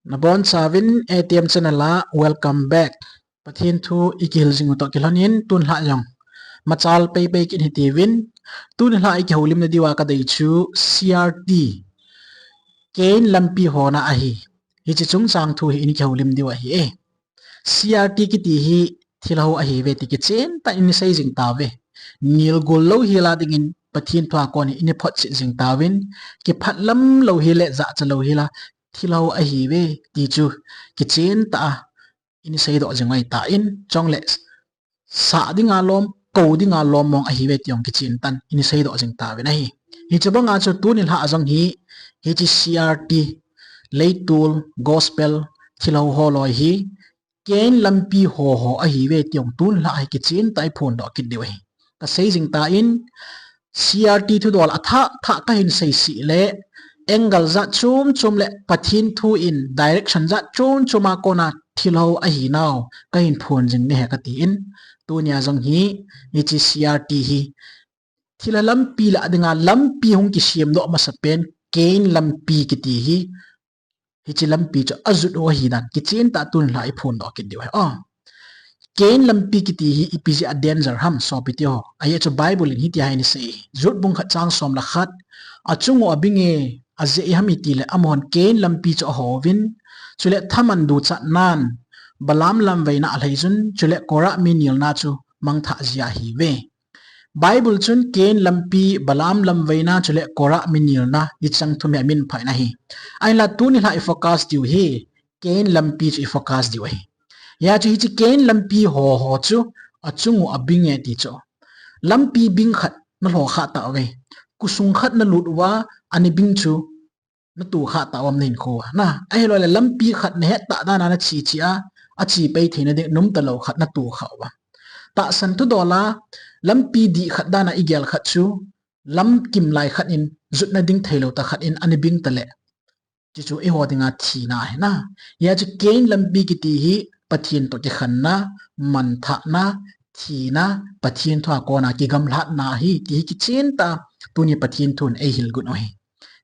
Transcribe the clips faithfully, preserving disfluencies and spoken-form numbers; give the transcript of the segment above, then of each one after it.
Nabonchauvin A T M channel a welcome back. Pathen thu i kihil jing u toh kilhonin tun lha jong machal peipei kit hitiuvin, tun lha i kihoulimna diuva kadei chu C R T, Cain lampi hona ahi. Hiche chungchang thu hi i kihoulim diu ahi e. C R T kiti hi thilha ho ahiuve ti kichen tah in i sei jing tauve. Nilgol louhel a dingin Pathen thu a kon hi i photchet jing tauvin, kiphat lam louhel le jachat louhel a thilha ho ahiuve ti chu kichen tah a i seidoh jing u ahitan, chule sah dinga lom, kou dinga lom mong ahiuve ti jong kichen tah in i seidoh jing tauvin ahi. Hiche banga chu tuni lha jong hi, hiche C R T, leitol, gospel, thilha ho loi hi Cain lampi ho ho ahiuve ti jong tun lha hi kichen tah i phondoh kit diu ahi. Kasei jing tan, C R T thudol athah thah kahin seisih le, angle jat chom chom le Pathen thu in direction jat chom chom a kona thilha ho ahinau kahin phon jing nahi katin, tunia jong hi, hiche C R T hi thilha lampi lah dinga lampi hung kisemdoh masapen Cain lampi kiti hi, hiche lampi chu ajut u ahidan kichen tah tun lha i phondoh kit diu ahi. Cain lampi kiti hi ipi jeh a danger ham sopi teho? Ajeh chu Bible in hitia hi asei, Jude bung khat chang som le khat, achung u abinge, ajeh ipi ham itile amahon Cain lampi chu ahouvin, chule thaman duchatnan, Balaam lamveina alheijun, chule Korah mi nilna chu mangthah jia ahiuve. Bible chun Cain lampi, Balaam lamveina, chule Korah mi nilna, hiche chang thum hi amin phat in ahi. Ahinla tuni lha i focus diu hi Cain lampi chu i focus diu ahi. Hia chu hiche Cain lampi ho ho chu achung u abinge ti chu, lampi bing khat nalho kha tauve. Kusung khat nalut uva, ani bing chu natoh kha tauvam nahin kho uva. Ahilou le lampi khat nahet tah dan a nache che a, ache pei theina ding nomtalou khat natoh kha uva. Tahsan thudol a lampi dih khat dan a i gel khat chu, lam kimlai khat in, jutna ding theilou tah khat in ani bing tale, hiche chu eiho dinga thina ahi. Hia chu Cain lampi kiti hi Pathen toh kikhenna, manthahna, thina, Pathen thu a kona kigamlatna ahi ti hi kichen tah tuni Pathen thun eihil got u ahi.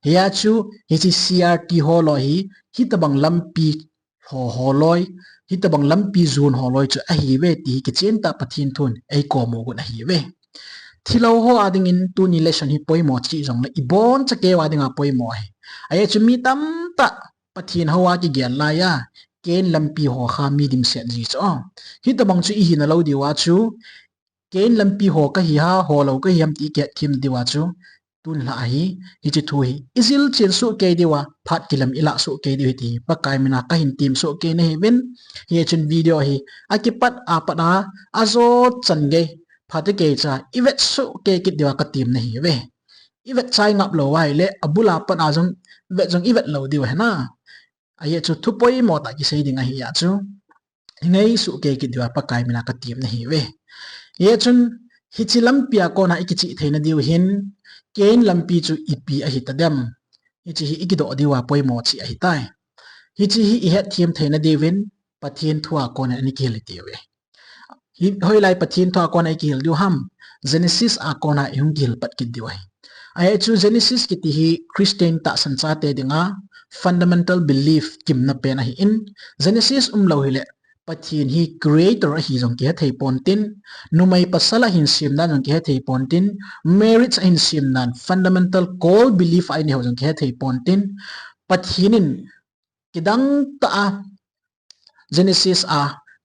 Hia chu hiche C R T ho loi hi hitobang lampi ho ho loi, hitobang lampi jon ho loi chu ahiuve ti hi kichen tah Pathen thun eikomu got ahiuve. Thilha ho a dingin tuni lesson hi poimo cheh jongle ibonchauva dinga poimo ahi. Ajeh chu mi tamtah Pathen hou a kigel laiya Cain lampi ho kha mi dimset ji chu, hitobang chu ihina lou diuva chu, Cain lampi ho kahi ham, holou kahi ham ti i kihet them diuva chu, tun lha hi, hiche thu hi i jil chen soh kei diuva, phat kilam i lah soh kei diu ahi ti Pakai mina kahin tem soh kei nahiuvin, hichun video hi akipat apat a, ajo chan gei, phat kei cha i vet soh kei kit diuva katem nahiuve. I vet chai ngap lou ahile, abul a pat a jong vet jong i vet lou diu ahi. Ajeh chu thu poimo tah kisei ding ahi a chu, i ngai soh kei kit diuva Pakai mina katem nahiuve. Hichun hiche lampi a kona i kicheh theina diu hin, Cain lampi chu ipi ahi tadem, hiche hi i kidoh diuva poimo cheh ahitai. Hiche hi i hetthem theina diuvin, Pathen thu a kona i kihil diu ahi. Hi, hoilai Pathen thu a kona i kihil diu ham? Genesis a kona i hung kihil pat kit diu ahi. Ajeh chu Genesis kiti hi Christian tahsan chate dinga fundamental belief kimna pen ahin, Genesis umlou hile Pathen hi creator ahi jong kihe thei pontin, numei pasal ahin sem dan jong kihe thei pontin, marriage ahin sem dan fundamental core belief a inei ho jong kihe thei pontin, Pathen in kidang tah a Genesis a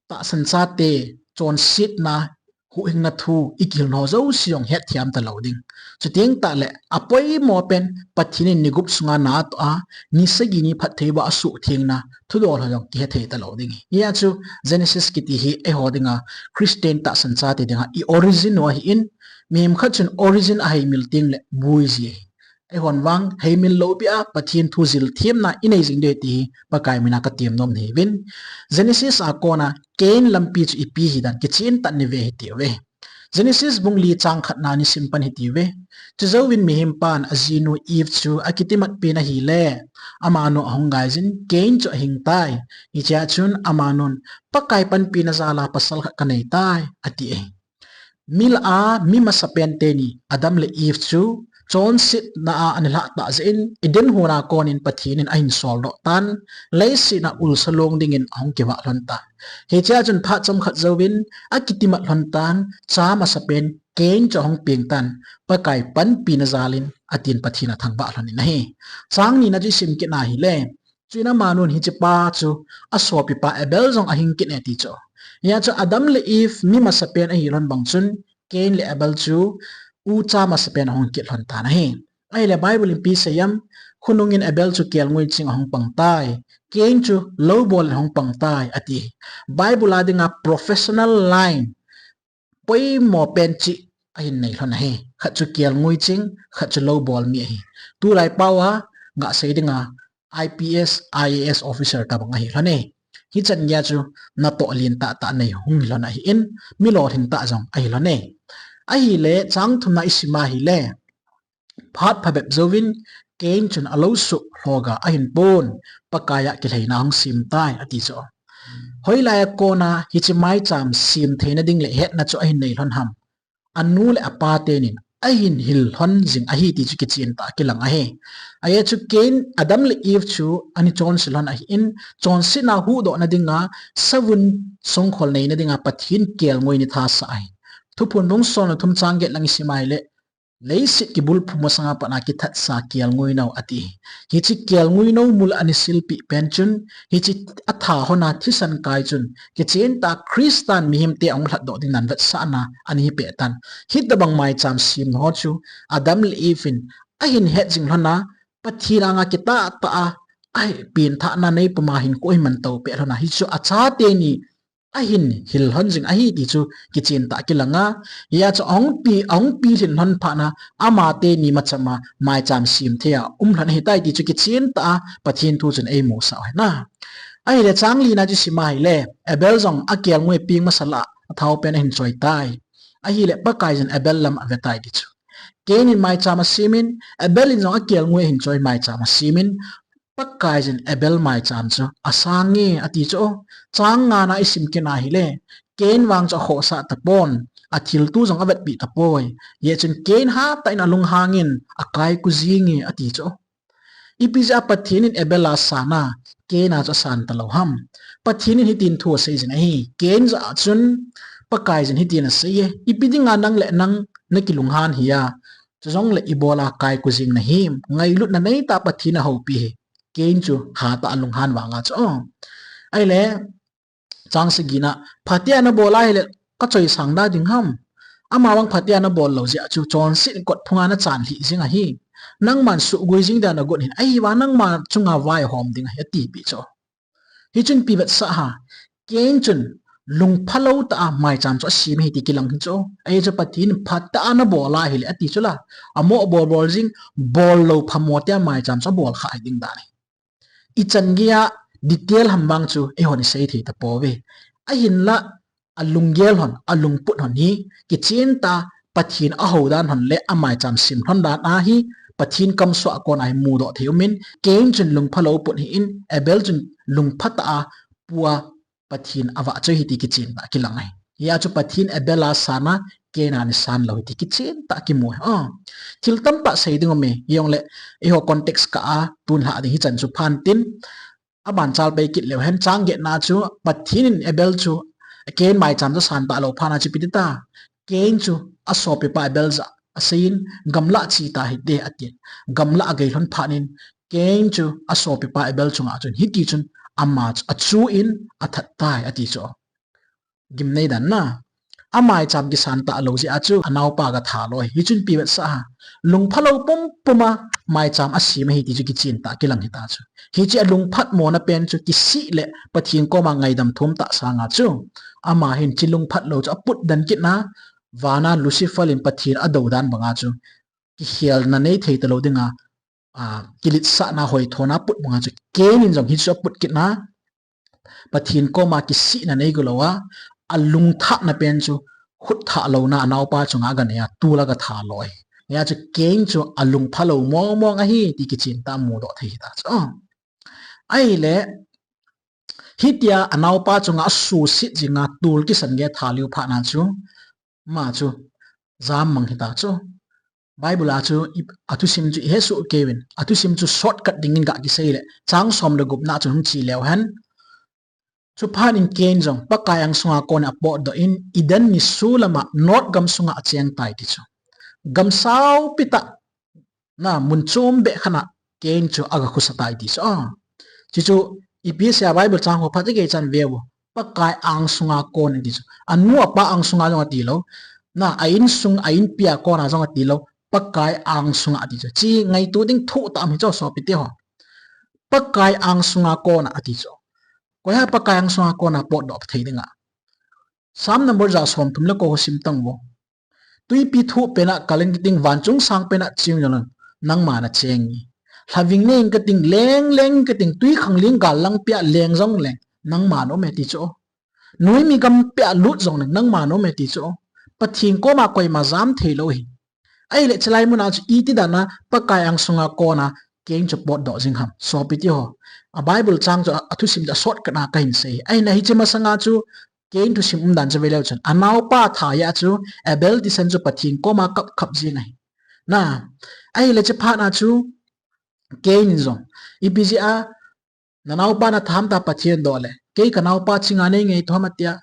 tahsan chate chonsetna, huhhingna thu i kihil ho jouse jong hetthem talou ding. Chuteng tahle apoimo pen Pathen in ni gup sunga na atoh a, ni sagi ni phatthei uva asuhthengna thudol ho jong kihe thei talou ding. Hia chu Genesis kiti hi eiho dinga Christian tahsan chate dinga i origin u ahin, mihem khat chun origin aheimil tengle boi ji ahi. Eihon vang heimil lou beh a Pathen thu jil themna i nei jing diu ahi ti hi Pakai mina katem nom nahiuvin. Genesis a kona Cain lampi chu ipi hidan kichen tah in i ve hitiuve. Genesis bung li chang khatna in i sim pan hitiuve. Chujouvin mihem pan ajinu Eve chu akitimat pen ahile, amanu ahung gaijin Cain chu ahing tai. Hichea chun amanun, Pakai panpina jal a pasal khat kanei tai, ati ahi. Mil a mi masapen teni, Adam le Eve chu chonsetna a ana lhah tah jeh in, Eden hon a kon in Pathen in ahin soldoh tan, leiset a ulsa long dingin ahung kivah lhon tan. Hichea chun phat chomkhat jouvin akitimat lhon tan, cha masapen Cain chu ahung peng tan, Pakai panpina jal in atin Pathen athangvah lhon in ahi. Chang nina chu isim kit na hile, chuin amanun hichepa chu asopipa Abel jong ahing kit e ti chu. Hia chu Adam le Eve mi masapen ahi lhon bang chun, Cain le Abel chu ucha masapen ahung kit lhon tan ahi. Ahile Bible in ipi asei em, khonung in Abel chu kelngoi ching ahung pang tai, Cain chu loubol in ahung pang tai ati. Bible a dinga professional line poimo pen chih ahin nei lhon ahi. Khat chu kelngoi ching, khat chu loubol mi ahi. Tulai pao a, gah sei dinga I P S, I A S officer tabang ahi lhon e. Hichan geiya chu natoh lentah tah nei hung hi lhon ahin, mi lolhing tah jong ahi lhon e. Ahile, chang thumna isim a hile, phat phabep jouvin Cain chun alou suh lhoga ahin pon, Pakai a kilhaina ahung sem tai ati chu. Hoilai a kona hiche maicham sem theina ding le hetna chu ahin nei lhon ham, anu le apa tenin ahin hil lhon jing ahi ti chu kichen tah a kilang ahi. Ahia chu Cain, Adam le Eve chu ana chonse lhon ahin, chonsetna huhdohna dinga savun songkhol neina dinga Pathen kelngoi in athasah ahi. Thuphon bung som le thum chang get lang isim a hile, leiset kibulphu masanga pat a kithatsa kelngoi nou ati. Hiche kelngoi nou mul ana silpeh pen chun, hiche atha lhona thisan kai chun, kichen tah a Christian mihemte ahung lhatdoh ding dan vetsahna ana hi peh tan. Hitabang maicham semna ho chu Adam le Eve in ahin het jing lhon a, Pathen anga kitah tah a, apenthahna neipuma hinkho ahin manto peh lhon a, hichu achateni ahin hil lhon jing ahi ti chu kichen tah a kilang a. Hia chu ahung pi, ahung pilhin lhon phat a, amateni machama maicham sem thei a um lhon ahitai ti chu kichen tah a Pathen thu chun eimusah u ahi. Ahile chang lina chu isim a hile, Abel jong akelngoi peng masa lah a athao pen ahin choi tai. Ahile Pakaiyin Abel lam ave tai ti chu. Cain in maicham asemin, Abel in jong akelngoi ahin choi maicham asemin, Pakaiyin Abel maicham chu asang e ati chu. Chang ngana isim kit na hile, Cain vang chu akhohsah tapon, athilto jong avetpeh tapoi. Hijeh chun Cain hatah in alunghangin akaikho jing e ati chu. Ipi jeh a Pathen in Abel asan a, Cain a chu asan talou ham? Pathen in hitin thu asei jin ahi. Cain jah a chun Pakaiyin hitin asei e, ipi dinga nang le nang nakilunghan hia? Chujongle ibola kaikho jing nahim? Ngailutna neitah a Pathen ahoupi hi. Cain chu hatah a alunghan vanga chu. Ahile, chang sagina, phatea nabol ahile kachoisang da ding ham? Amavang phatea nabol lou jeh a chu chonset kot phunga nachan lhih jing ahi. Nangman suhgui jing dan nagot hin, ahivang nangma chunga vaihom ding ahi atipeh chu. Hichun ipi vetsah ham? Cain chun lungphalou tah a maicham chu asem ahi ti kilang hi chu. Ahi chu Pathen in phatah a nabol ahile ati chu la, amoh bolbol jing, bollou phamo tia maicham chu abol kha hi ding dan ahi. Ichan geiya detail ham vang chu eihon isei thei tapouve. Ahinla alunggel lhon, alungput lhon hi kichen tah a Pathen ahou dan lhon le amaicham sem lhon dan ahi, Pathen kamsoh a kona hi mudoh thei umin, Cain chun lungphalou put ahin, Abel chun lungphatah a pu a Pathen avahchoi ahi ti kichen tah a kilang ahi. Hia chu Pathen Abel asan a, Cain a ana san lou ahi ti kichen tah a kimu ahi. Thil tamtah sei ding aume, hijongle eiho context kah a tun lhah ding hichan chu phan tin, abanchal pei kit leu hen, chang getna chu Pathen in Abel chu Cain maicham chu asan talou phat a chu ipi ati ta, Cain chu asopipa Abel jah a aseiyin, gamlah che tahite atin. Gamlah agei lhon phat in Cain chu asopipa Abel chunga chun hiti chun ama chu achuh in athat tai ati chu. Gimnei dan na. Amaicham kisan talou jeh a chu anaopa agatha lou ahi. Hichun ipi vetsah ham? Lungphalou pumpum a maicham asem ahi ti chu kichen tah a kilang hita chu. Hiche alungphatmona pen chu kisih le Pathen koma ngaidam thum tah sanga chu, ama hin hiche lungphatlou chu aput den kit na, vana Lucifer in Pathen adou dan banga chu, kikhelna nei thei talou dinga, kiletsahna hoithona aput banga chu Cain in jong hichu aput kit na, Pathen koma kisihna nei golou a, alungthahna pen chu khut thahlouna anaopa chunga aganei a, tol a agatha lou ahi. Hia chu Cain chu alungphalou mongmong ahi ti kichen tah a mudoh thei hita chu. Ahile, hitia anaopa chunga asuhset jinga tol kisan gei a tha lheh phat a chu, ama chu jammang hita chu. Bible a chu i, athusim chu ihesoh keiyuvin, athusim chu shortcut dingin gakisei le, chang som le gupna chun hung che leu hen. Chuphat in Cain jong Pakai angsunga kon a apotdoh in, Eden nisu lama Nod gam sunga acheng tai ti chu. Gam saupi tah na mun chombeh khat a Cain chu aga khosa tai ti chu. A, chuchu ipi asei a Bible chang ho phatechan veu. Pakai angsunga kon ati chu. Anu apa angsunga jong atilou. Na, a insung, a inpi a kon a jong atilou. Pakai angsunga ati chu. Chi ngaito ding thuh tah ahi chu sopite ho. Pakai angsunga kon a ati chu. Koi ham Pakai angsunga kon a apotdoh thei ding a? Psalm number ja som thum le ko ho sim tang vo. Twipi thuh pena kal ing kating, vanchung sang pena ching jong nangma nacheng e. Lhaving nei ing kating, leng leng ing kating, twikhanglen gal lang pia leng jong leng, nangma naum e ti chu. Noimi gam pia lut jong leng, nangma naum e ti chu. Pathen koma koima jam theilou hi. Ahile chulai muna chu iti dan a Pakai angsunga kon a Cain chu apotdoh jing ham, sopite ho. A Bible chang chu a, athusim chu a shortcut a kahin sei. Ahina hiche masanga chu Cain thusim umdan chu veleu chun, anaopa thahat a chu Abel thisan chu Pathen koma kap khap jing ahi. Na, ahile chuphat a chu Cain in jong, ipi jeh a nanaopa natha ham tia Pathen doh le, kei kanaopa chinga nei ngaito ham atia,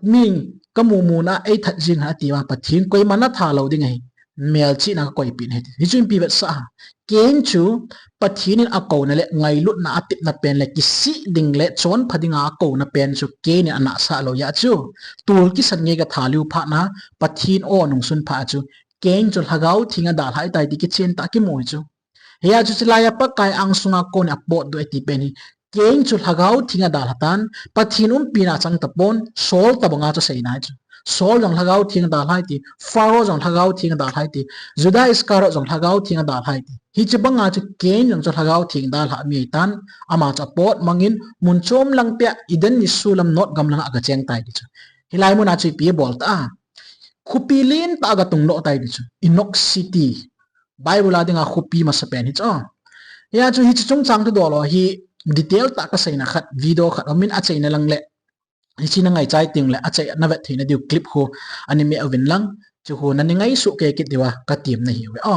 min kamu muna eithat jing ham ati a, Pathen koima natha lou ding ahi. Melchihna kakoipeh ahi ti. Hichu ipi vetsah ham? Cain chu Pathen in akouna le ngailutna atepna pen le kisih ding le chonpha dinga akouna pen chu Cain in anahsah lou jeh a chu, tol kisan gei katha lheh phat na, Pathen o anungsun phat a chu, Cain chu Lhagao Theng adalhah tai ti kichen tah a kimu ahi chu. Hia chu chulai a Pakai angsunga kon a apotdoh e ti pen hi, Cain chu Lhagao Theng adalha tan, Pathen umpina achang tapon, Saul tabanga chu seina ahi chu. Saul jong Lhagao Theng adalhai ti, Pharaoh jong Lhagao Theng adalhai ti, Judas Iscariot jong Lhagao Theng adalhai ti. Hiche banga chu Cain jong chu Lhagao Theng dalha mi ahitan, ama chu apot mangin, mun chom lang pia Eden nisu lam Nod gam langa aga cheng tai ti chu. Hilai muna chu ipi abol ta a? Khopi lentah aga tungdoh tai ti chu. Enoch City. Bible a dinga khopi masapen hi chu. Hia chu hiche chungchang thudoh lou hi detail tah kaseina khat, video khat umin achaina lang le, hiche nangaichai teng le achai navet theina diu clip khu ani me uvin lang, chu khu nani ngaisuh kei kit diuva katem nahiuve. O,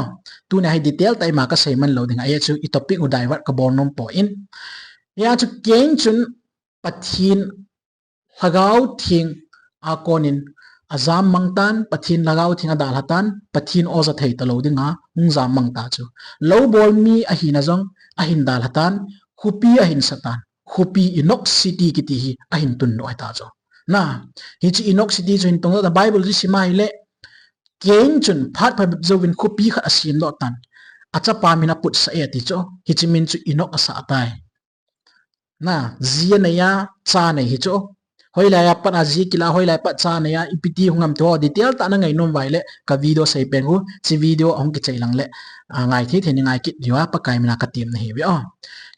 tunia hi detail tah ima kasei man lou ding ahi chu, i topic u divert kabol nom poi. Hia chu Cain chun Pathen Lhagao Theng a konin ajam mang tan, Pathen Lhagao Theng adalha tan, Pathen o ja thei talou dinga hung jam mang ta chu. Lou bol mi ahina jong ahin dalha tan, khopi ahin sa tan, khopi Enoch City kiti hi ahin tundoh ahi ta chu. Na, hiche Enoch City chu hin tungdoh ta, Bible chu sim a hile, Cain chun phat phabep jouvin khopi khat asemdoh tan, achapa min aputsah e ati chu. Hiche min chu Enoch asah tai. Na, ji anei a, cha anei hi chu. Hoilai a pat a ji kila, hoilai a pat cha anei a, ipi ti hung ham ti ho detail tah a nangai nom uva ahile, ka video seipen khu, hiche video ahung kichai lang le, a, ngai thei thei in ngai kit diuva, Pakai mina katem nahiuve o.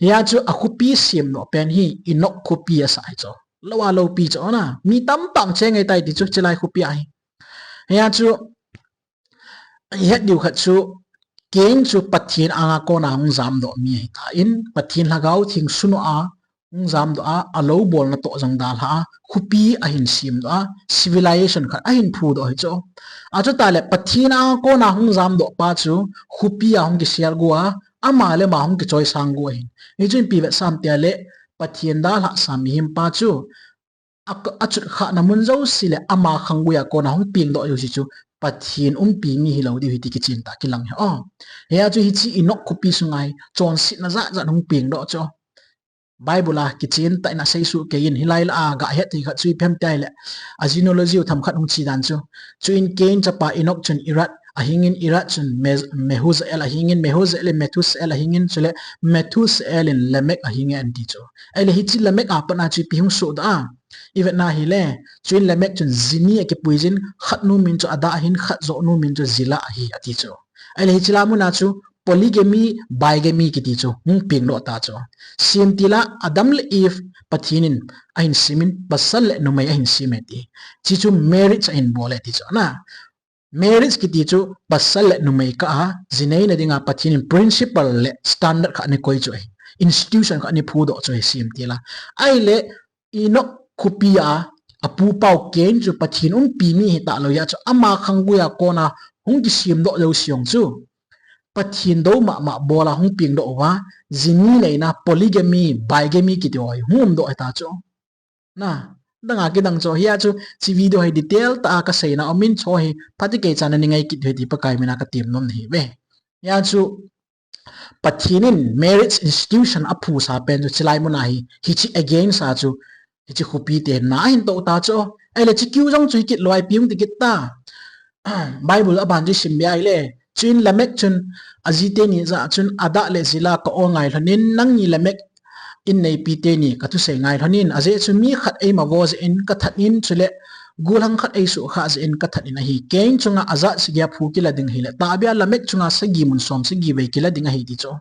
Hia chu akhopi semdoh pen hi, Enoch khopi asah hi chu. Lou a loupi chu na, mi tamtah cheng ahitai ti chu, chulai khopi a hi. Hia chu, ihet diu khat chu, Cain chu Pathen anga kona hung jamdoh mi ahitan, Pathen Lhagao Theng sunu a hung jamdoh a, alou bolna toh jong dalha a, khopi ahin semdoh a, civilization khat ahin phudoh ahi chu. Achutah le Pathen anga kona hung jamdoh pa chu, khopi a hung kiselgu a, ama le ama hung kichoisanggu ahin. Hichun ipi vetsah ham tia le, Pathen dalhah sa mihem pa chu, a, achutkhahna mun jouse le ama khanggui a kona hung pengdoh jouse chu Pathen umpi mi hilou diu ahi ti kichen tah a kilang ahi. O, hia chu hiche Enoch khopi sunga hi chonsetna jat jat hung pengdoh chu. Bible a kichen tah in asei soh kei in, hilai lah a gahet thei khat chu ipi ham tia ahile, a genealogy u themkhat hung che dan chu. Chuin Cain chapa Enoch chun Irad ahingin, Irad chun Me-, Mehujael ahingin, Mehujael in Methusael ahingin, chule Methusael in Lamech ahinge ati chu. Ahile hiche Lamech a pat a chu ipi hung sohdoh a? Ivet na hile, chuin Lamech chun ji ni akipuijin, khat nu min chu Adah ahin, khat joh nu min chu Zillah ahi ati chu. Ahile hiche lah a muna chu polygamy, bigamy kiti chu hung pengdoh ta chu. Semtil a Adam le Eve Pathen in ahin semin, pasal le numei ahin sem e ti. Hiche chu marriage ahin bol e ti chu na. Marriage kiti chu pasal le numei kah a, ji neina dinga Pathen in principle le standard khat ana koi chu ahi. Institution khat ana phudoh chu ahi semtil a. Ahile, Enoch khopi a, apu pau Cain chu Pathen umpi mi ahitalou jeh a chu, ama khanggui a kona hung kisemdoh jouse jong chu Pathen dou mama bola hung pengdoh uva, jini neina polygamy, bigamy kiti ho hi hung umdoh hita chu. Na, dang a kidang chu, hia chu, hiche video hi detail tah a kaseina umin chu hi, phatecha nangai kit diu ahi ti Pakai mina katem nom nahiuve. Hia chu, Pathen in marriage institution aphusah pen chu, chulai muna hi, hiche against a chu, hiche khopite na ahin tou ta chu. Ahile hiche kiu jong chu hi kit lou ahi, pi hung ti kit ta. Bible aban chu isim be ahile, chuin Lamek chun, aji teni jah a chun, Adah le Zillah ka-o ngai lhonin, nangni Lamek inneipi teni kathusei ngai lhonin, ajeh chu mi khat eima vo jeh in kathat in, chule gollhang khat eisuhkhah jeh in kathat in ahi. Cain chunga ajat sagi a phu kila ding ahile, tahbeh a Lamek chunga sagi mun som sagi vei kila ding ahi ti chu.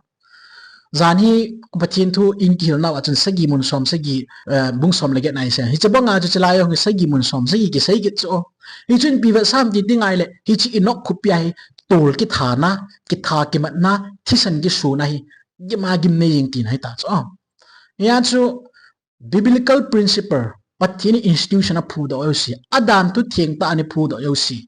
Jan hi Pathen thu in kihilnau a chun sagi mun som sagi, eh, bung som le get na ise. Hiche banga chu chulai jong hi sagi mun som sagi kisei kit chu. Hichun ipi vetsah ham ti ding ahile, hiche Enoch khopi a hi tol kithana, kitha kimatna, thisan kisuna hi, gima gimnei jing tina hita chu. Hia chu biblical principle, Pathen in institution aphudoh jouse, adan thu thengtah a ana phudoh jouse.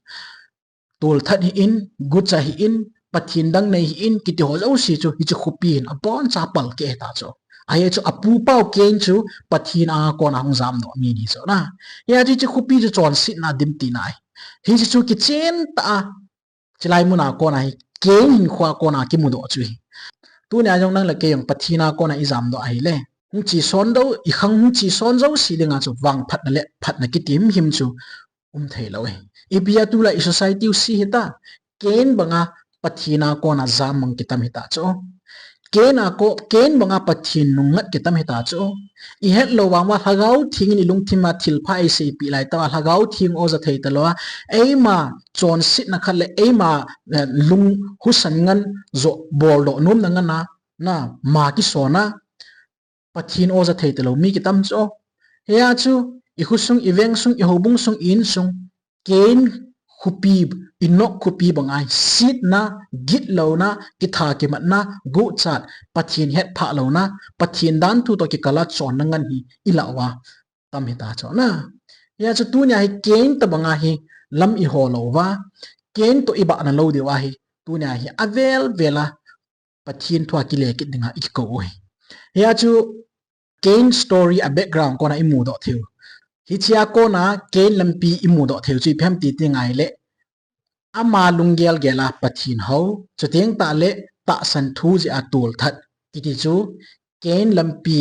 Tolthat hih in, gucha hih in, Pathen dang nei hih in, kiti ho jouse chu, hiche khopi hin aboncha palkeh hita chu. Ajeh chu apupa u Cain chu Pathen anga kona hung jamdoh mi ahi chu na. Hia chu hiche khopi chu chonsetna dim tina ahi. Hiche chu kichen tah a, chulai muna kona hi, Cain hinkhoa kona kimudoh chu ahi. Tunia jong nang le kei jong Pathen a kona ijamdoh ahile, hung cheson dou, ikhang hung cheson jouse dinga chu vangphatna le phatna kiti himhim chu um theilou ahi. Ipi a tulai i society u se hita, Cain banga Pathen a kona jammang kitam hita chu. Cain a ko, Cain banga Pathen nungngat kitam hita chu. Ihetlou vang uva Lhagao Theng in ilungthim a thilpha eiseipeh laitah uva, Lhagao Theng oja thei talou a, eima chonsetna khat le eima, eh, lung husan ngan jo boldoh nomna ngan a, na, ma kisona, Pathen oja thei talou mi kitam chu. Hia chu, ikhosung, ivengsung, ihoubung sung, i-insung, Cain khopi, Enoch khopi banga hi setna, gitlouna, kitha kimatna, guchat, Pathen hetphah louna, Pathen danthu toh kikal a chonna ngan hi ilah uva tam hita chu na. Hia chu tunia hi Cain tobanga hi lam iho lou uva, Cain toh ibahna lou diu ahi, tunia hi avel vel a Pathen thua kile kit dinga ikikou u ahi. Hia chu Cain story a background kona imudoh theiu. Hichea kona Cain lampi imudoh theiu chu ipi ham ti ding ahile, ama lunggel gel a Pathen hou, chuteng tahle tahsan thu jeh a tolthat kiti chu Cain lampi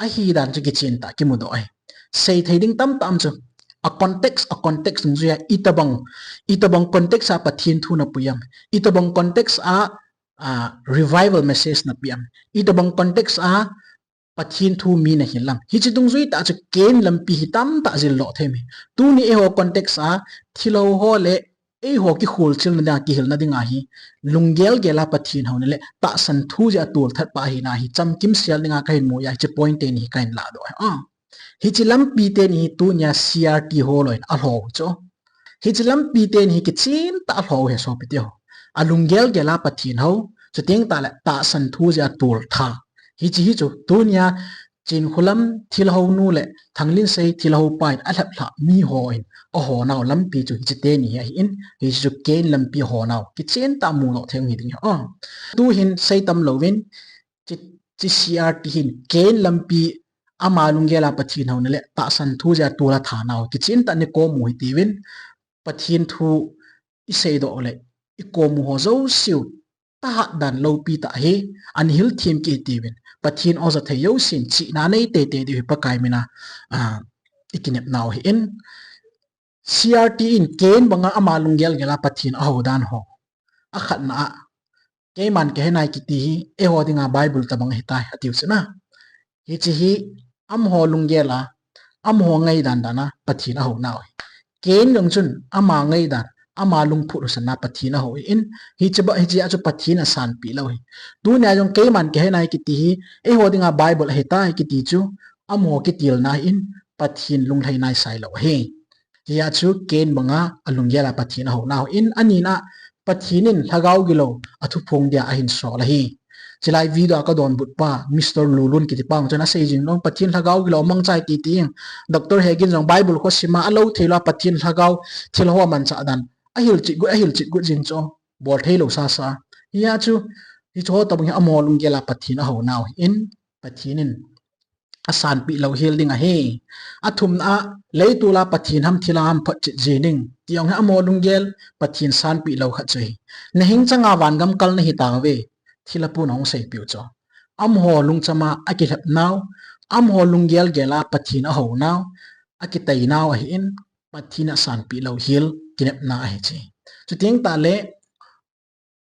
ahidan chu kichen tah kimudoh ahi. Seithei ding tamtah um chu, a context, a context dungjui a itobang, itobang context a Pathen thu napui am, itobang context a, a, revival message napeh am, itobang context a Pathen thu mi nahil am, hiche dungjui tah chu Cain lampi hi tamtah jildoh thei ahi. Tuni eiho context a thilhou ho le eiho kikholchilna dinga, kihilna dinga hi, lunggel gel a Pathen houna le tahsan thu jeh a tolthat pa ahina hi chamkimsel dinga kahin mu a, hiche point teni hi kahin lahdoh ahi. Hiche lampi teni hi tunia C R T ho lou in alhou chu. Hiche lampi teni hi kichen tah a alhou ahi sopite ho. Alunggel gel a Pathen hou, chuteng tahle tahsan thu jeh a toltha. Hiche hi chu tunia Chinkholam thilhounu le Thanglinsei thilhou pa in alheplhah miho in ahonau lampi chu hiche teni hi ahin, hiche chu Cain lampi ahonau kichen tah a mudoh thei u hi ding ahi. Tuhin seitam louvin, hiche C R T hin Cain lampi ama lunggel a Pathen houna le tahsan thu jeh a tol a thanau kichen tah a nakom u hitiuvin, Pathen thu iseidoh le ikom u ho jouseu tahat dan loupi tah hi, ana hilthem kit hitiuvin, Pathen oja thei jousen chihna nei teitei diu hi Pakai mina, a, ikinepnau ahin. C R T in Cain banga ama lunggel gel a Pathen ahou dan ho, akhatna a, keiman kahenai kiti hi eiho dinga Bible tobang ahitai atiu chu na. Hiche hi amaho lunggel a, amaho ngaidan dan a Pathen ahounau ahi. Cain jong chun ama ngaidan, ama lungphut husan a Pathen ahou ahin, hiche ba, hichea chu Pathen asanpeh lou ahi. Tunia jong keiman kahenai kiti hi eiho dinga Bible ahitai kiti chu amaho kitilna ahin, Pathen lunglhai naisai lou ahi. Hia chu Cain banga alunggel a Pathen ahounau ahin, anina Pathen in lhagao gilou athuphong dia ahin sol ahi. Chulai video a kadonbut pa Mister Lulun kiti pa jong chun asei jing lou, Pathen lhagao gilou amangcha ahi ti tin, Doctor Hagin jong Bible khu asima alou theilou a Pathen lhagao thilhou amanchah dan ahil chit gu, ahil chit gu jing chu, bol thei lou sasa. Hia chu, hichu ho tobang hi amaho lunggel a Pathen ahou nau ahin, Pathen in asanpeh lou hel ding ahi. Athumna a, leitol a Pathen ham thilha ham photchet ji ding, ti jong hi amaho lunggel Pathen sanpeh lou khat chu ahi. Nahing chang a vangam kal nahi tauve, thilhapu in ahung seipeh u chu. Amaho lungcham a akilhep nau, amaho lunggel gel a Pathen ahou nau, akitei nau ahin, Pathen in asanpeh lou hel kinepna ahi chu. Chuteng tah le,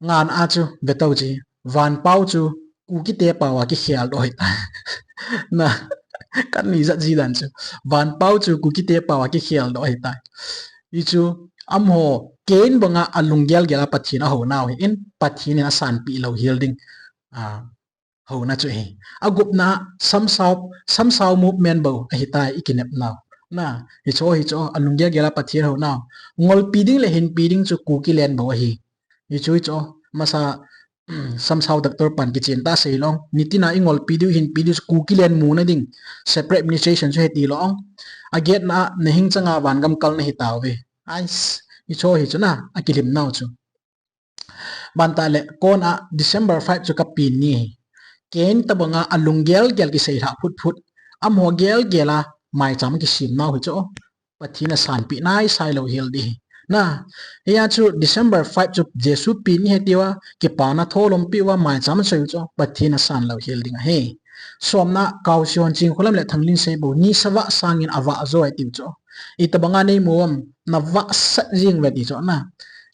ngana chu, ve tau chi, vanpao chu, Kukite pao a kikhel doh ahitai. Na, kan ni jat ji dan chu. Vanpao chu, Kukite pao a kikhel doh ahitai. Hichu, amaho, Cain banga alunggel gel a Pathen ahou nau ahin, Pathen in asanpeh lou hel ding. A, houna chu ahi. Agupna, samsao, samsao movement bou ahitai ikinep nau. Na, hichu, hichu, alunggel gel a Pathen ahou nau. Ngolpi ding le hinpi ding chu Kukiland bou ahi. Hichu, hichu, masa, samsao doctor pan kichen tah a sei lou. Nitin a ingolpi diu, hinpi diu chu Kukiland muna ding separate administration chu heti lou. Agetna a, nahing chang a vangam kal nahi tauve. Ais, hichu, hichu na, akilim nau chu. Bantah le, kona December five chu kapen ni ahi. Cain tobang a alunggel gel kisei lhah phut phut. Amaho gel gel a maicham kisem nau hichu. Pathen in asanpeh naisai lou hel ding ahi. Na, hia chu December five chu Jesu pen ni ahi tiu a, kipana thoulompeh uva maicham asei u chu, Pathen in asan lou hel ding ahi. Somna, Kaosi hon Chinkholam le Thanglinsei bou, nisa vah sangin avah jo ahi tiu chu. Itobang a neimu uvam, navahsat jing uve ti chu na.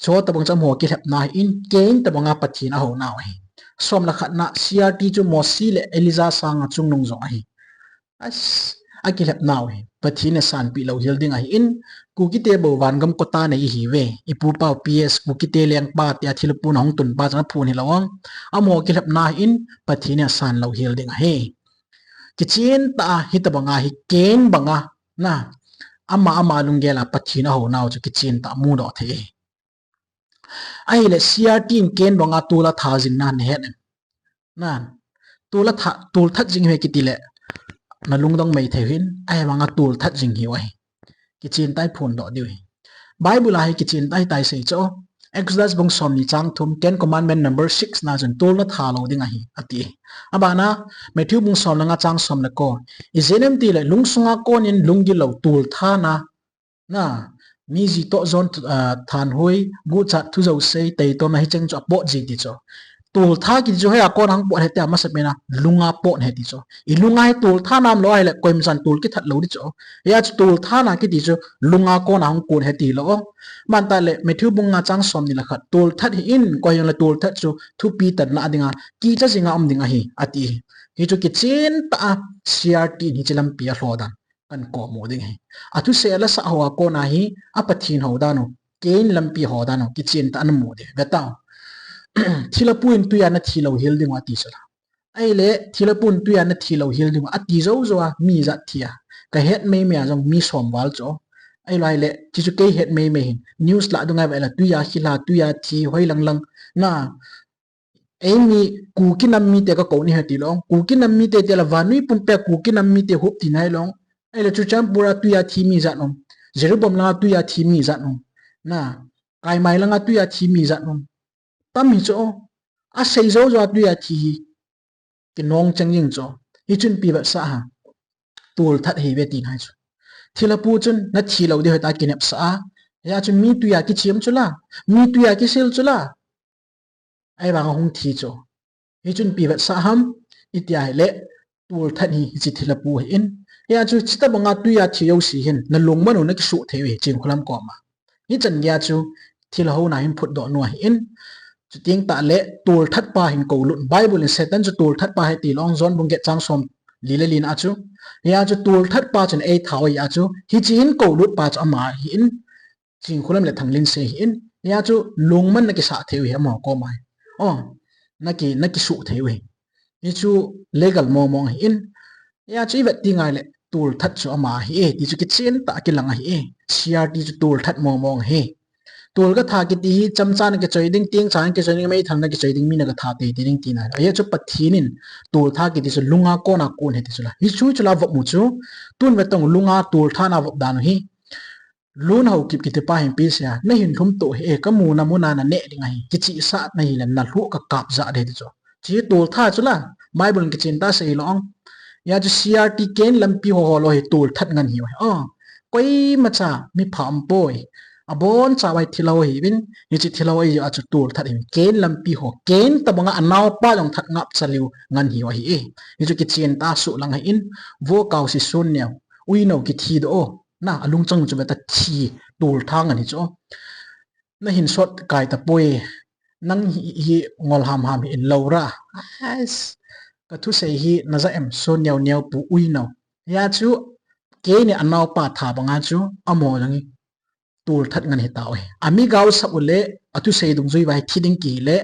Chu tobang chu amaho kilhepna ahin, Cain tobang a Pathen ahou nau ahi. Som le khatna, C R T chu Mosi le Elijah sang a chungnung jong ahi. As, akilhep nau ahi. Pathen in asanpeh lou hel ding ahin, Kukite bou vangam quota nei ihiuve. Ipu pau P S, Kukite lengpa tia thilhapu in ahung tun pa chang aphun hilou. Amaho kilhepna ahin, Pathen in asan lou hel ding ahi. Kichen tah a hitobang a hi Cain banga, na, ama ama lunggel a Pathen ahou nau chu kichen tah a mudoh thei ahi. Ahile C R T in Cain banga tol atha jing na nahet em? Na, tol atha, tol that jing hi kiti le, nalungdong mei thei u ahin, ahivang a tol that jing hiu ahi. Kichen tah a iphondoh diu ahi. Bible a hi kichen tah a hitia asei chu. Exodus bung somni chang thum, Ten Commandment number six na chun tol natha lou ding ahi, ati. Abana, Matthew bung som le nga chang som le ko. Ijeh inem itile, lungsunga konin lunggil lou tol that na, na, mi ji toh jon, ah, thanhoi, guchat, thu jouse, taitomna hicheng chu apot ji ti chu. Tol that kiti chu hoiya kona hung pot ahi tia, amasapen a lunga pot ahi ti chu. Ilunga hi tol that nam lou ahile, koima chan tol kithat lou di chu. Hia chu tol that na kiti chu lunga kona hung kon ahi ti lou. Bantah le, Matthew bung nga chang somni le khat, tol that hih in, koi jongle tol that chu thupi tanna dinga kicha jinga um ding ahi, ati. Hichu kichen tah a C R T in hiche lampi alhoh dan kan komu ding ahi. Athusei alasah hoa kona hi, a Pathen hou dan u, Cain lampi hou dan u, kichen tah a namu ding. Ve tau. Thilhapu in tuiya nathi lou hel ding u ati chu la. Ahile, thilhapu in tuiya nathi lou hel ding u, ati jou jou a, mi ijat thi a. Kahet mei mei a jong mi som val chu. Ahilou ahile, hichu kei het mei mei hin. News lah dunga ve la, tuiya khilha, tuiya thi, hoi lang lang. Na, eimi Kuki nam mite kakou ni ahi ti lou. Kuki nam mite ti la vannoi pumpi a Kuki nam mite hup tina hilou. Ahile Churachandpur a tuiya thi mi ijat um. Jiribam langa tuiya thi mi ijat um. Na, Kaimai langa tuiya thi mi ijat um. Tam hi chu. Asei jou jou a tuiya thi hi. Kinong chang jing chu. Hichun ipi vetsah ham? Tol that ahi ve tina ahi chu. Thilhapu chun nathi lou ding ahi tia kinepsah a. Hia chu mi tuiya kichem chu la. Mi tuiya kisil chu la. Ahivang a hung thi chu. Hichun ipi vetsah ham? Iti ahile, tol that hi, hiche thilhapu ahin. Hia chu, hitobanga tuiya thi jouse hin, nalungmon u nakisuh thei u ahi, Chinkholam koma. Hichan geiya chu, thilha houna hin phutdoh nu ahin. Chuteng tah le, tol that pa hin koulut. Bible in Satan chu tol that pa ahi ti lou, John bung get chang somli le li na chu. Hia chu, tol that pa chun eitha u ahi a chu, hiche hin koulut pa chu ama ahin. Chinkholam le Thanglinsei ahin. Hia chu lungmon nakisah thei u ahi amaho koma hi. O, naki, nakisuh thei u ahi. Hichu legal mong mong ahin. Hia chu ivet teng ahile tol that chu ama ahi e, ti chu kichen tah a kilang ahi e. C R T chu tol that mong mong ahi. Tol katha kiti hi chamcha nakichoi ding, tengcha nakichoi ding, meithal nakichoi ding, mi nakatha teitei ding tina ahi. Hia chu Pathen in tol that kiti chu lunga kona kon ahi ti chu la. Hichu chu la vop mu chu. Tun ve tong lunga tol that na vop dan u hi. Lun Haokip kitipa hin pi sia, na hin lhum to hi, e, ka muna muna na neh ding ahi, kichihsah na hile na lhuh ka kap jah ding ti chu. Chi toltha chu la, Bible in kichen ta sei lou. Hia chu C R T Cain lampi ho ho lou hi tolthat ngen hi. O, koimacha mi pha um poi. Abon cha vai thilha ho hi vin, hichi thilha ho hi a chu tolthat hi. Cain lampi ho, Cain tabanga anaopa jong that ngap cha leu ngen hi ahi e. Hichu kichen ta suh lang ahin, Vokausi Sonneo, Uinao kithi doh o. Na, alungchang chu beta thi toltha ngen hi chu. Na hin sot kai ta poi. Nang hi, hi ngol ham ham hi in lou ra. Ais. Ka thusei hi na ja em Sonneo, Neo pu Uinao. Hia chu Cain in anaopa that banga chu amaho jong hi tolthat ngen hi tao hi. Ami gaosap u le, athusei dungjui vai thi ding kile,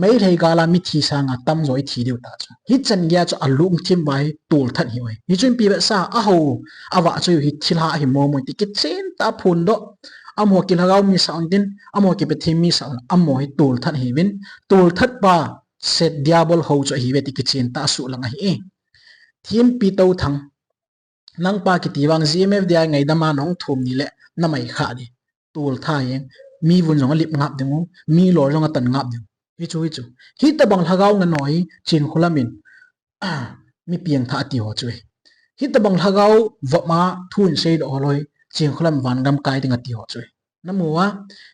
Meitei gal a mithi sanga tamjo i thi diu ta chu. Hichan gei a chu alungthim vai tolthat hi uve. Hichu ipi vetsah a, aho, avahchoi u hi thilha ahi mong mong ti kichen ta phondoh. Amaho kilhagao mi sah un tin, amaho kipathen mi sah un, amaho hi tolthat hi vin. Tolthat pa, Set Diabol ho chu ahi ve ti kichen ta suh lang ahi e. Thimpi Touthang. Nangpa kiti vang G M F D I ngaidam a nahung thum ni le na mai kha di. Toltha hi, mi vun jong alip ngap ding u, mi lol jong atan ngap ding u. Hichu, hichu. Hitabang lhagao ngen ho hi, Chinkholam in, mi piang tha ati ho chu hi. Hitabang lhagao vop a thu in seidoh ho lou hi, Chinkholam vangam kai ding ati ho chu hi. Na mu a,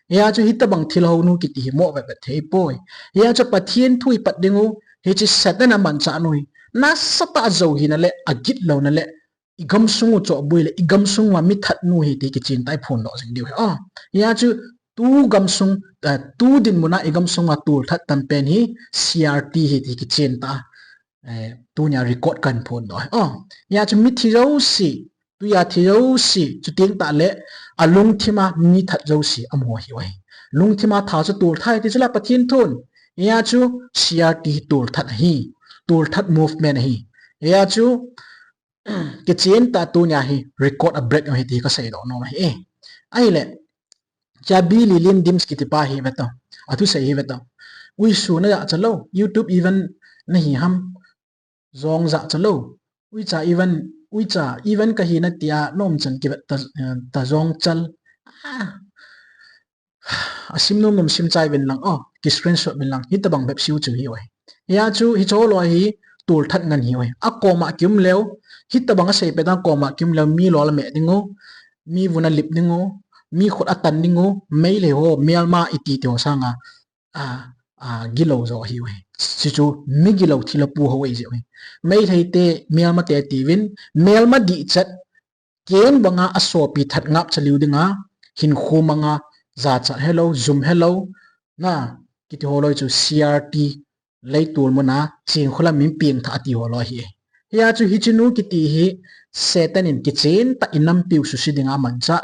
hia chu hitabang thilha ho nu kiti hi mo vet vet thei poi. Hia chu Pathen thu i pat ding u, hichi Satan a manchah nu hi. Nasatah a jou hina le, agitlouna le, i gamsung u chohboi le, i gamsung uva mi that nu hi ti kichen ta i phondoh jing diu hi. O, hia chu tu gamsung, eh, tu dinmun a i gamsung uva tolthat tam pen hi C R T hi ti kichen ta, eh, tunia record kahin phondoh hi. O, hia chu mithi jouse, tuia thi jouse, chuteng tah le, alungthim a mi that jouse, amaho hi uve. Lungthim a that chu toltha hi ti chu la Pathen thun. Hia chu C R T hi tolthat ahi. Tolthat movement ahi. Hia chu, kichen ta tunia hi record a break u hi ti ka seidoh nom ahi e. Ahile, Chabi Lilin Dims kiti pa hi ve to. Athusei hi ve to. Uisu na jahcha lou, YouTube event na hi ham. Jong jahcha lou. Uicha event, uicha event ka hi na tia nom chan kivet ta, ta jong chal. Ah. Asim nom nom sim chai vin lang, o, ki screenshot vin lang, hitabang bep siu chu hi uve. Hia chu hicho lou hi tolthat ngen hi uve. Akoma kium leu, hitabang asei pet a koma kium leu, mi lol a meh ding u, mi vun alip ding u, mi khut atan ding u, Meitei ho, Myanmar iti ti ho sanga, a, a, gilou jo hi uve. Hichu mi gilou thilha pu ho ahi ji uve. Meitei te, Myanmar te ti vin, melma dihchet, Cain banga asopi that ngap cha leu dinga, hinkho manga, jachat helou, jum helou, na, kiti ho lou chu C R T, leitol muna, Chinkholam min piang tha ati ho lou hi. Hia chu hichi nu kiti hi, Satan in kichen ta i nampiu suse dinga amanchah,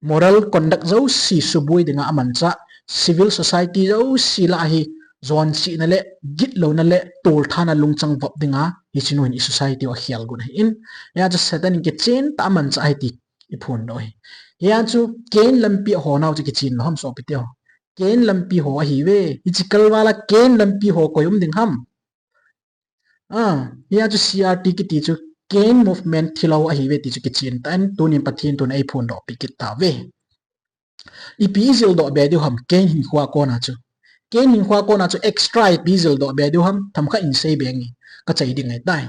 moral conduct jouse suboi dinga amanchah, civil society jouse lah a hi, jonchihna le, gitlouna le, tolthana lungchang vop dinga, hichi nu hin i society u akhel got ahin. Hia chu Satan in kichen ta amanchah ahi ti i phondoh hi. Hia chu Cain lampi a ho nau chu kichen lou ham sopi teho. Cain lampi ho ahi ve. Hichi kalval a Cain lampi ho koi um ding ham. A, hia chu C R T kiti chu Cain movement thilha ho ahi ve ti chu kichen ta in tunin Pathen thun ei phondoh pi kit tauve. Ipi i jildoh be diu ham Cain hinkhoa kona chu. Cain hinkhoa kona chu extra ipi i jildoh be diu ham themkhat in sei be nge ka chai ding ahitai.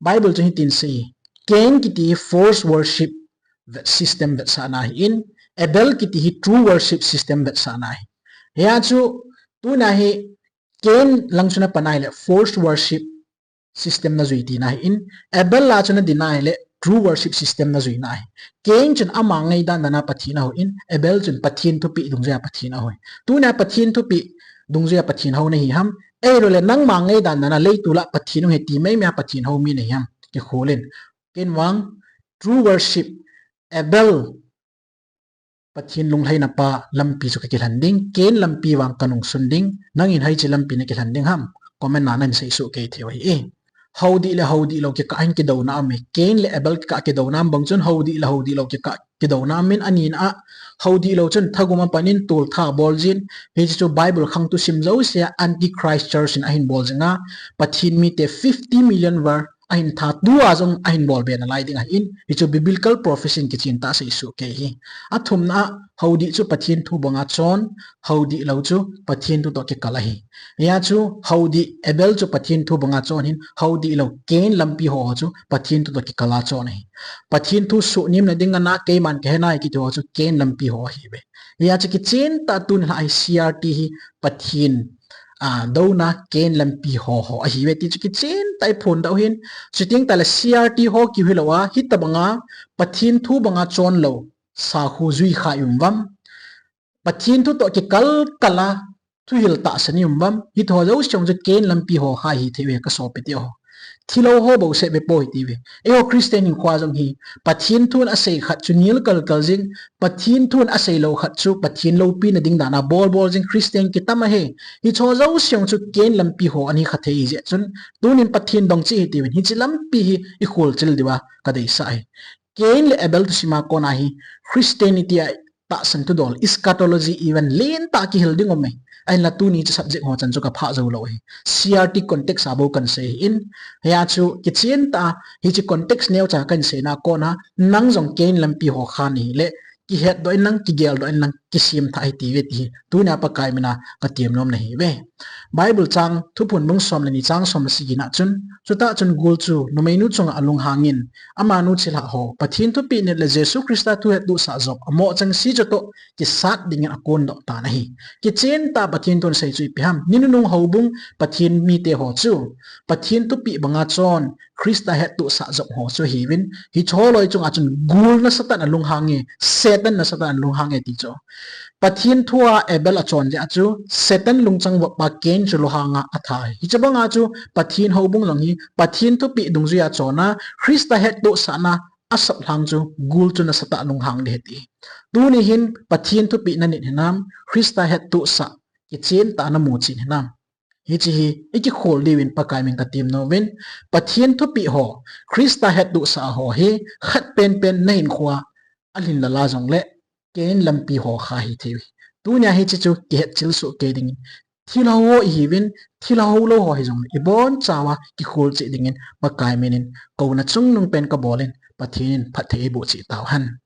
Bible chu hitin sei. Cain kiti hi false worship vet system vetsahna ahin, Abel kiti hi true worship system vetsahna ahi. Hia chu tunia hi Cain lang chu na pan ahile false worship system na jui tina ahin, Abel a chu na din ahile true worship system na juina ahi. Cain chun ama ngaidan dan a Pathen ahou in, Abel chun Pathen thupeh dungjuia Pathen ahou. Tunia Pathen thupeh dungjuia Pathen hou na hi ham, ahilouleh nangma ngaidan dan a leitol a Pathen hung ahi ti meimei a Pathen hou mi na hi ham, kikhol in. Ken vang, true worship, Abel, Pathen lunglhaina pa lampi chu ka kilhen ding, Cain lampi vang ka nungsun ding, nangin hiche lampi na kilhen ding ham, comment na nahin seisoh kei thei u ahi e. Hou dih le hou dih lou kikah hin kidouna um e, Cain le Abel kikah kidouna um bang chun hou dih le hou dih lou kikah kidouna um in, ani na a, hou dih lou chun thagum a pan in toltha bol jin, hiche chu Bible khangtou sim jouse a antichrist church in ahin bol jing a, Pathen mite fifty million var ahin that tua jong ahin bolbe nalai ding ahin, hichu biblical prophecy in kichen tah a seisoh kei hi. Athumna a, hou dih chu Pathen thu banga chon, hou dih lou chu Pathen thu toh kikal ahi. Hia chu hou dih Abel chu Pathen thu banga chon ahin, hou dih lou Cain lampi ho chu Pathen thu toh kikal a chon ahi. Pathen thu suhnem na ding ana keiman kahe nai kiti ho chu Cain lampi ho ahiuve. Hia chu kichen tah a tun lha hi C R T hi Pathen a, douna Cain lampi ho ho ahiuve ti chu kichen tah a iphondoh hin, chuteng tahle C R T ho kiu hilou a, hitobanga Pathen thu banga chon lou sakhu jui kha i um uvam. Pathen thu toh kikal kal a thuhil tahsan i um uvam. Hiho jouse jong chu Cain lampi ho kha hithei uve kasopi teho. Thilou ho bouseh ve poi tiuve. Eiho Christian hinkhoa jong hi Pathen thun asei khat chu nil kal kal jing, Pathen thun asei lou khat chu Pathen loupina ding dan a bol bol jing Christian kitam ahi. Hiho jouse jong chu Cain lampi ho ana hi kha thei jeh chun, tunin Pathen dong cheh hitiuvin, hiche lampi hi ikholchil diuva kadeisah ahi. Cain le Abel thusim a kona hi Christianity a tahsan thudol, eschatology event lentah kihil ding um e. Ahinla tuni chu subject ho chan chu kaphah jou lou ahi. C R T context a bou kahin sei ahin, hia chu kichen tah a hiche context neocha kahin seina kona, nang jong Cain lampi ho kha nahile, kihetdoh inlang, kigeldoh inlang, kisemthah hitiuve ti hi tunia Pakai mina katem nom nahiuve. Bible chang Thuphon bung som le ni chang som le sagi na chun, chutah chun gul chu numeinu chunga alunghangin, amanu chilhah ho, Pathen thupeh nit le Jesu Christa thuhettohsah jop, amoh chengse chutoh kisat dingin akondoh tan ahi. Kichen tah a Pathen thun asei chu ipi ham, ni nunung houbung Pathen mite ho chu Pathen thupeh banga chon Christa hettohsah jop ho chu ahiuvin, hicheho loi chunga chun gul nasatah in alunghang e, Satan nasatah in alunghang e ti chu. Pathen thua Abel achon jeh a chu Satan lungchang vop pa Cain chu lunghanga atha ahi. Hiche banga chu Pathen houbung jong hi Pathen thupeh dungjuia chonna, Christa hettohsahna asap lhang chu gul chu nasatah a lunghang ding ahi ti. Tuni hin Pathen thupeh nanit hinam, Christa hettohsah kichen tah a namu chen hinam. Hiche hi ikikhol diuvin Pakai min katem nom uvin, Pathen thupeh ho, Christa hettohsah ho hi khat penpen nahinkhoa alhin lala jongle, Cain lampi ho kha hithei uve. Tunia hiche chu kihetchil soh kei dingin, thilha ho ihiuvin, thilha ho lou ho hijongle, ibonchauva kikhol cheh dingin Pakai minin kouna chungnung pen kabolin, Pathen in phatthei eiboh cheh tauhen.